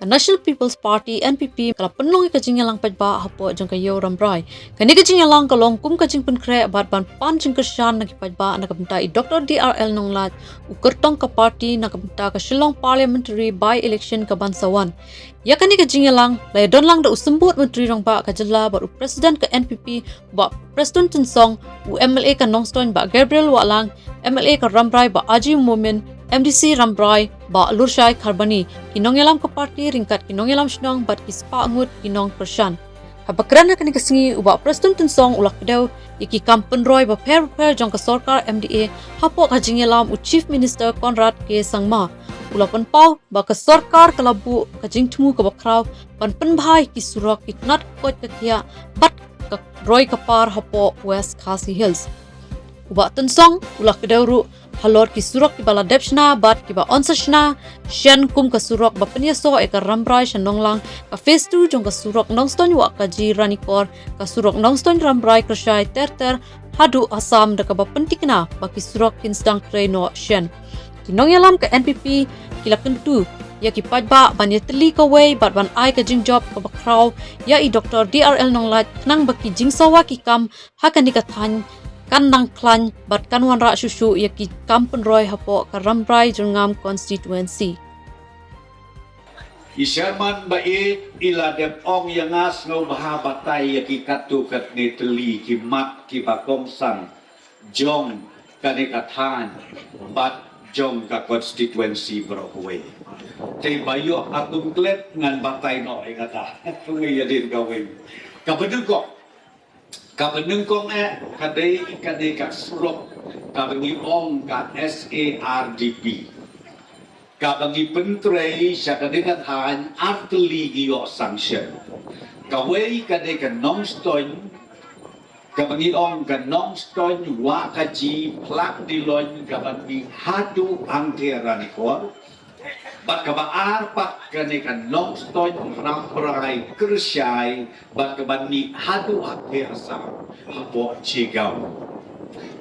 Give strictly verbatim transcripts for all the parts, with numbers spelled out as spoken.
Ka National People's Party, N P P, ka la pynlong ïa ka jingïalang paidbah hapoh jong ka Ïew Rambrai. Kane ka jingïalang ka long kum ka jingpynkhreh bad ban pan jingkyrshan na ki paidbah na ka bynta i Doctor D R L Nonglait, u kyrtong ka party na ka bynta ka Shillong Parliamentary By-election ka ban sa wan. Ïa kane ka jingïalang la ïadon lang da u Symbud Myntri Rangbah ka jylla bad u President ka N P P, Bah Prestone Tynsong, u M L A ka Nongstoiñ Bah Gabriel Wahlang, M L A ka Rambrai Bah Aji Momin, M D C Rambrai Bah Lurshai Kharbani, ki nongïalam ka party ryngkat ki nongïalam shnong bad ki spah ngut ki nongkyrshan. Haba kren ha kane ka sngi, u Bah Prestone Tynsong u la kdew ïa ki kam pynroi bapher bapher jong ka sorkar M D A hapoh ka jingïalam u Chief Minister Conrad K Sangma. U la pynpaw ba ka sorkar ka la buh ka jingthmu kaba khraw ban pynbha ïa ki surok, ki tnat koit ka khiah bad ka roi ka par hapoh West Khasi Hills. U Bah Tynsong u la kdew ruh halor ki surok kiba la dep shna bad kiba yn sa shna shen, kum ka surok ba pynïasoh ïa ka Rambrai sha Nonglang, ka phase two jong ka surok Nongstoiñ Wahkaji Ranikor, ka surok Nongstoiñ Rambrai Kyrshai Ter Ter haduh Assam, da kaba pynthikna ba ki surok kin sdang trei noh shen. Ki nongïalam ka N P P ki la kyntu ïa ki paidbah ban ïatylli kawei bad ban ai ka jingjop kaba khraw ïa i Doctor D R L Nonglait, khnang ba ki jingsawa ki kam ha kane ka thaiñ kan nang khlaiñ bad kan wanrah shuh shuh ïa ki kam pynroi hapoh ka Rambrai Jyrngam constituency. I Sherman ba i, i la dep ong ïa nga, sngewbha batai ïa ki katto katne tylli ki mat kiba kongsan jong kane ka thaiñ bad jong ka constituency baroh kawei. Te ba ïoh ka kum klet ngan batai noh ïa kata. Kawei ïa dien kawei. Kaba nyngkong, kaba nyngkong eh, ka dei kane ka surok kaba ngi ong ka S A R D P. Kaba ngi pyntrei sha kane ka thaiñ, ar tylli ngi ïoh sanction. Kawei ka dei ka Nongstoiñ, kaba ngi ong ka Nongstoiñ Wahkaji Phlangdilloiñ, kaba ngi haduh hangtei Ranikor. Bad kaba ar pat kane ka Nongstoiñ Rambrai Kyrshai, bad kaba ngi haduh hangtei Assam hapoh Jaigaon.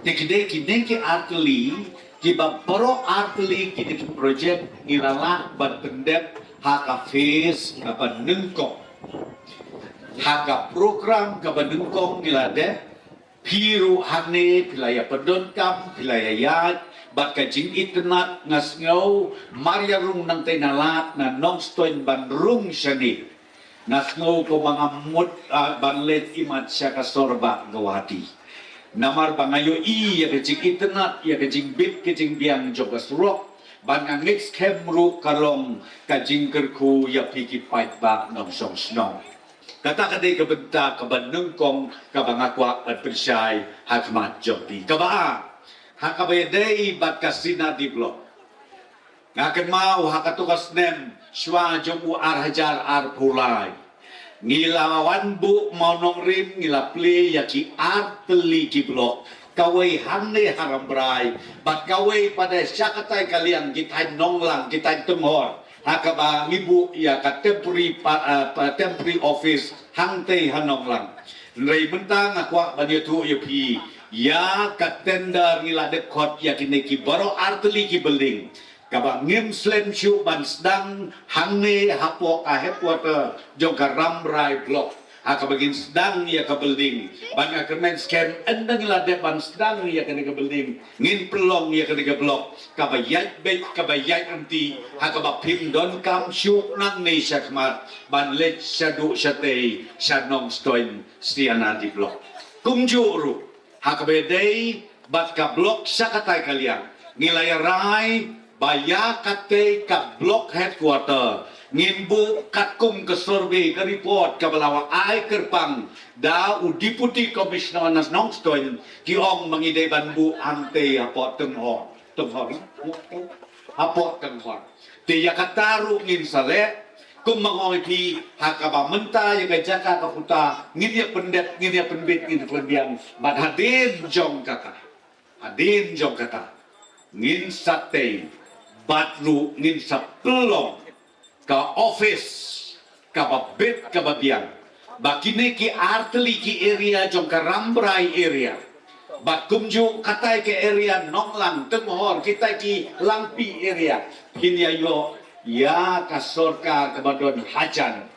Te ki dei kine ki ar tylli, kiba baroh ar tylli kine ki project ngi la lah ban pyndep ha ka phase kaba nyngkong. Ha ka program kaba nyngkong ngi la dep, phi ruh hangne phi la ïa pyndonkam, phi la ïa ïaid bad ka jingitynnad, nga sngew mar ïa rung nangtei na lad na Nongstoiñ ban rung shane. Nga sngew kumba nga mut, ah, ban leit imat sha ka sor bah Guwahati. Namar ba nga ïohi ïa ka jingitynnad, ïa ka jingbit ka jingbiang jong ka surok, bad nga ngeit skhem ruh ka long ka jingkyrkhu ïa phi ki paidbah nongshong shnong. Kata ka dei ka bynta kaba nyngkong kaba nga kwah ban pynshai ha khmat jong phi. Kaba ar, ha kaba ïadei bad ka Sinadi Block. Nga kynmaw ha kato ka snem shwa jong u ar hajar arphew lai, ngi la wan buh mawnongrim, ngi la plie ïa ki ar tylli ki block, kawei hangne ha Rambrai bad kawei pat sha katai ka liang, ki thaiñ Nonglang, ki thaiñ Tynghor, ha kaba ngi buh ïa ka temporary pa, ah, pa, temporary office hangtei ha Nonglang. Hynrei mynta nga kwah ban ïathuh ïa phi, ïa ka tender ngi la dep khot ïa kine ki baroh ar tylli ki building. Kaba ngim slem shuh ban sdang hangne hapoh ka headquarter jong ka Rambrai Block. Ha kaba ngin sdang ïa ka building. Ban nga kyrmen skhem, ynda ngi la dep ban sdang ïa kane ka building, ngin pynlong ïa kane ka block kaba ïaid beit, kaba ïaid ryntih, ha kaba phim donkam shuh nangne shakhmat ban leit shaduh shatei sha Nongstoiñ Sinadi Block. Kumjuh ruh, ha kaba ïadei bad ka block sha katai ka liang, ngi la ïa rai ba ïa katei ka block headquarter ngin buh katkum ka survey, ka report kaba la wad ai kyrpang da u Deputy Commissioner na Nongstoiñ, ki ong ba ngi dei ban buh hangtei hapoh Tynghor. Tynghor. Hapoh Tynghor. Te ïa kata ruh ngin sa leh, kumba nga ong ïa phi, ha kaba mynta ïa ka jaka ka puta ngin ïa pyndep, ngin ïa pynbit, ngin ïa pynbiang. Bad hadien jong kata, hadien jong kata, ngin sa tei bad ruh ngin sa pynlong ka office kaba bit kaba biang. Ba kine ki ar tylli ki area jong ka Rambrai area, bad kumjuh katai ka area Nonglang, Tynghor, kitai ki Langpih area, phin ïa ïoh ïa ka sorkar kaba don hajan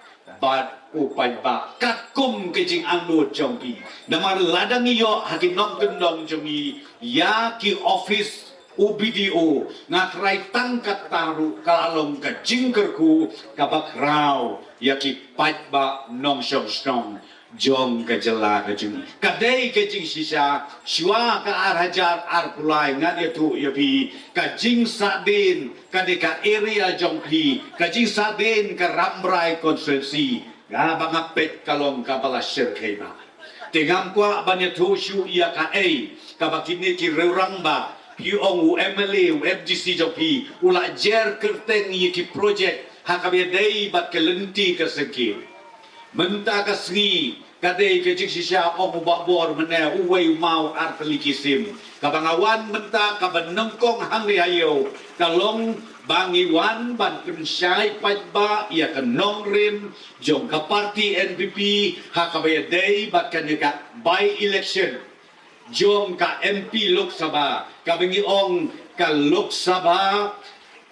bad u paidbah katkum ka jingangnud jong phi. Namar lada ngi ïoh ha ki nongkyndong jong ngi ïa ki office u B D O, nga trai tang kata ruh ka la long ka jingkyrkhu kaba khraw ïa ki paidbah nongshong shnong jong ka jylla ka jong ngi. Ka dei ka jingshisha shuwa ka ar hajar arphew lai, ngan ïathuh ïa phi, ka jingsahdien kane ka area jong phi, ka jingsahdien ka Rambrai constituency, kaba nga peit ka long kaba la shyrkhei bha. Te ngam kwah ban ïathuh shuh ïa kaei kaba kine ki rangbah, phi ong u M L A, u M D C jong phi u la jer kyrteng ïa ki project ha kaba ïadei bad ka lynti ka syngkien. Mynta ka sngi ka dei ka jingshisha, ong u Bah Bor mynne, uwei u maw ar tylli ki sim. Kaba nga wan mynta kaba nyngkong hangne ha ïew ka long ba ngi wan ban pynshai paidbah ïa ka nongrim jong ka party N P P ha kaba ïadei bad kane ka by election jong ka M P Lok Sabha, kaba ngi ong ka Lok Sabha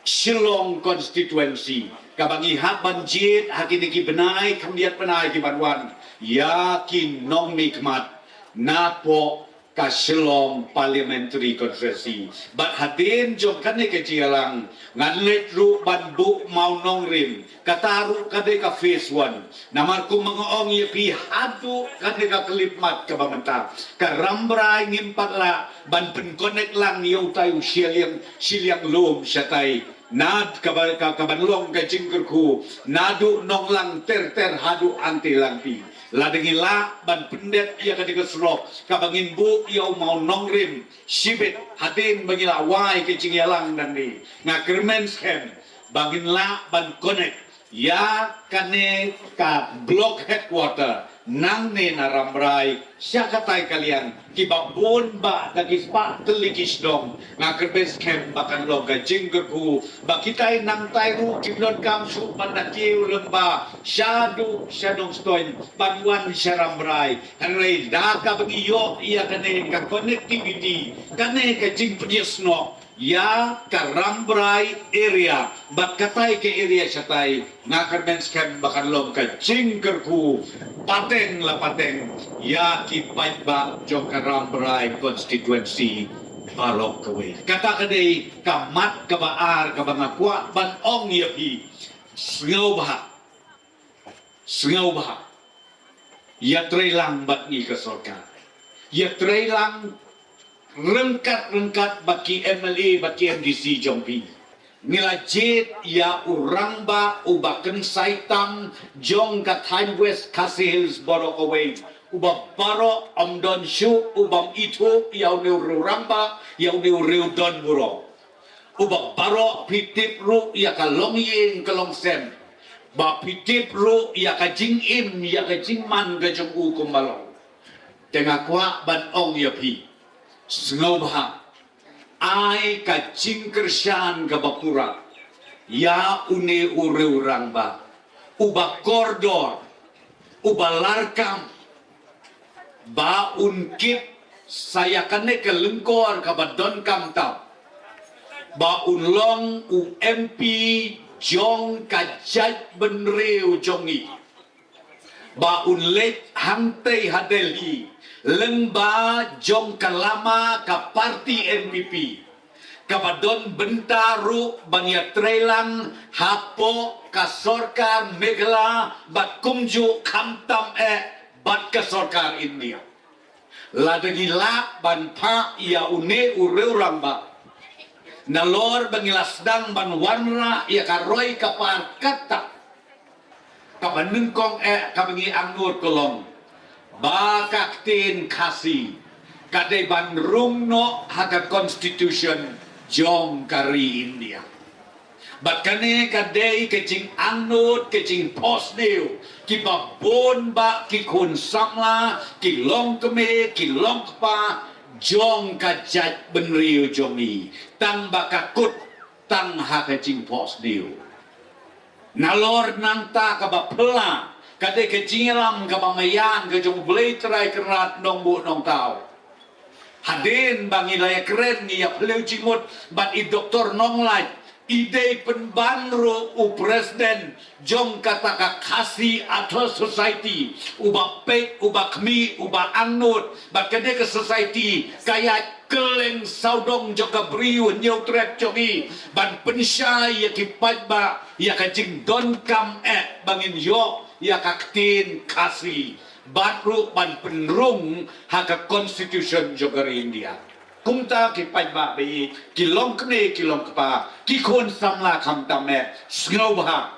Shillong constituency, kaba ngi hap ban jied ha kine ki bnai khyndiat bnai ki ban wan ïa ki nongmihkhmat napoh ka Shillong parliamentary constituency. Bad hadien jong kane ka jingïalang ngan leit ruh ban buh mawnongrim, kata ruh ka dei ka phase one. Namar kumba nga ong ïa phi haduh kane ka khyllipmat kaba mynta, ka Rambrai ngim pat lah ban pyn-connect lang ïa utai u shiliang, shiliang lum shatai. Nad kaba, ka, kaban long ka jingkyrkhu naduh Nonglang ter ter haduh Angti Langpi. Lada ngi lah ban pyndep ïa kane ka surok kaba ngin buh ïa u mawnongrim shibit hadien ba ngi la wai ka jingïalang nangne, nga kyrmen skhem ba ngin lah ban connect ïa kane ka block headquarter nangne na Rambrai sha katai ka liang, kiba bun bah da ki spah tylli ki shnong. Nga kyrmen skhem ba kan long ka jingkyrkhu ba kitai nangtai ruh kim donkam shuh ban da kiew lyngba shaduh sha Nongstoiñ ban wan sha Rambrai. Hynrei da kaba ngi ïoh ïa kane ka connectivity, kane ka jingpynïasnoh ïa ka Rambrai area bad katai ka area shatai, nga kyrmen skhem ba kan long ka jingkyrkhu pateng la pateng ïa ki paidbah jong ka Rambrai constituency baroh kawei. Kata ka dei ka mat kaba ar kaba nga kwah ban ong ïa phi. Sngewbha, sngewbha ïatreilang bad ngi ka sorkar, ïatreilang ryngkat ryngkat bad ki M L A bad ki M D C jong phi. Ngi la jied ïa u rangbah uba kynsai tam jong ka thaiñ West Khasi Hills baroh kawei, uba baroh ym don shuh u bym ithuh ïa une u rangbah, ïa une u rangbah don burom. Uba baroh phi tip ruh ïa ka longïing ka longsem, ba phi tip ruh ïa ka jingim ïa ka jingman ka jong u kumba long. Te nga kwah ban ong ïa phi, sngewbha ai ka jingkyrshan kaba pura ïa une u rangbah uba kordor, uba larkam, ba un kit sa ïa kane ka lyngkor kaba donkam tam, ba un long u M P jong ka jaitbynriew jong ngi, ba un leit hangtei ha Delhi lyngba jong ka lama ka party N P P, kaba don bynta ruh ban ïatreilang hapoh ka sorkar Meghalaya bad kumjuh khamtam eh bad ka sorkar India. Lada ngi lah ban phah ïa une u rangbah, nalor ba ngi la sdang ban wanrah ïa ka roi ka par kata, kaba nyngkong eh kaba ngi angnud ka long ba ka ktien Khasi ka dei ban rung noh ha ka constitution jong ka ri India. Bad kane ka dei ka jingangnud, ka jingphohsniew kiba bun bah ki khun samla, ki longkmie, ki longkpa jong ka jaitbynriew jong ngi, tang ba ka kut tang ha ka jingphohsniew. Nalor nangta kaba phylla ka dei ka jingïalam kaba maïan ka jong U Blei Trai Kynrad Nongbuh Nongthaw. Hadien ba ngi la ïakren, ngi ïaphylliew jingmut bad i Doktor Nonglait, I dei pynban ruh u president jong kata ka Khasi Authors Society, uba peit, uba khmih, uba angnud bad kane ka society ka ïaid kylleng sawdong jong ka Bri U Hynñiewtrep jong i ban pynshai ïa ki paidbah ïa ka jingdonkam eh ba ngin ïoh ïa ka ktien Khasi bad ruh ban pynrung ha ka constitution jong ka ri India. Kumta ki paidbah ba ïeit, ki longkmie ki longkpa, ki khun samla khamtam eh, sngewbha.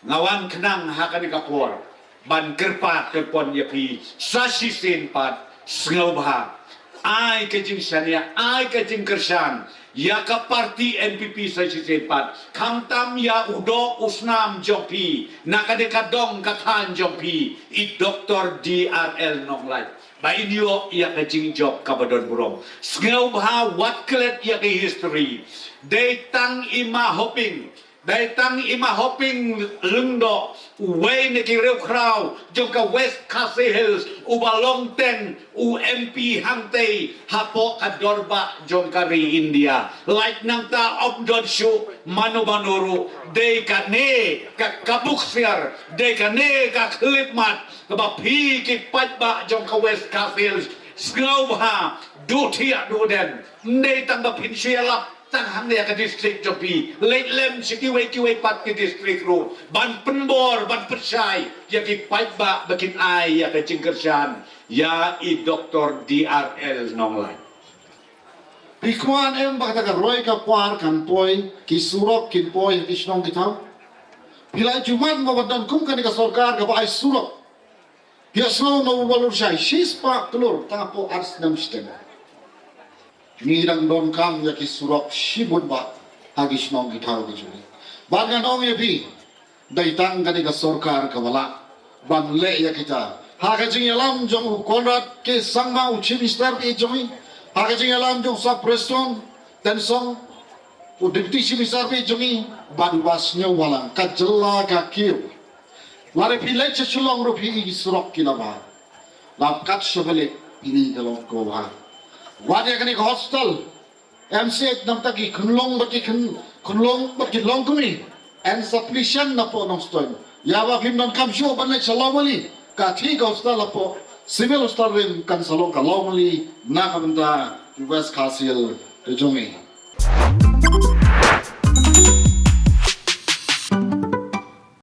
Nga wan khnang ha kane ka por ban kyrpad kyrpon ïa phi sa shisien pat, sngewbha. Ai ka jingshaniah, ai ka jingkyrshan ïa ka parti N P P sa shisien pat, khamtam ïa u doh u snam jong phi na kane ka dong ka thaiñ jong phi, i Doktor D R L Nonglait, ba in ïoh ïa ka jingjop kaba don burom. Sngewbha wat klet ïa ka history. Dei tang i Ma Hoping, dei tang i Ma Hoping Lyngdoh, uwei na ki riewkhraw jong ka West Khasi Hills, uba long teng u M P hangtei hapoh ka dorbar jong ka ri India. Lait nangta ym don shuh mano mano ruh. Dei kane ka, ka buk siar, dei kane ka khyllipmat kaba phi ki paidbah jong ka West Khasi Hills, sngewbha, duh thiah duh dem. Ym dei tang ba phin shu ïalap tang hangne ha ka district jong phi, leit lem sha kiwei kiwei pat ki district ruh ban pynbor, ban pynshai ïa ki paidbah ba kin ai ïa ka jingkyrshan ïa i Doktor D R L Nonglait. Phi kwah em ba kata ka roi ka par kan poi, ki surok kin poi ha ki shnong ki thaw? Phi la ju mad ba don kum kane ka sorkar kaba ai surok? Phi sngew na u balur shai shispah klur tang hapoh ar snem shiteng. Ngi dang donkam ïa ki surok shibun bha ha ki shnong ki thaw ki jong ngi. Bad ngan ong ïa phi, dei tang kane ka sorkar kaba lah ban leh ïa kita. Ha ka jingïalam jong u Conrad K Sangma, u Chief Minister ba ïeit jong ngi, ha ka jingïalam jong u Sir Prestone Tynsong, u Deputy Chief Minister ba ïeit jong ngi, bad u Bah Sniawbhalang, ka jylla ka kiew. Lada phi leit sha Shillong ruh phi i ki surok ki la bha. Lada kat sha Balik phi i ka long kaba bha. Wat ïa kane ka hospital, M C H, namar ki khunlung bad ki khun, khunlung bad ki longkmie, insufficient napoh Nongstoiñ. Ïa ba phim donkam shuh ban leit sha Lawmali, ka thik ka hospital hapoh Civil Hospital Rim kan sa long ka Lawmali na ka bynta ki West Khasi Hills ka jong ngi.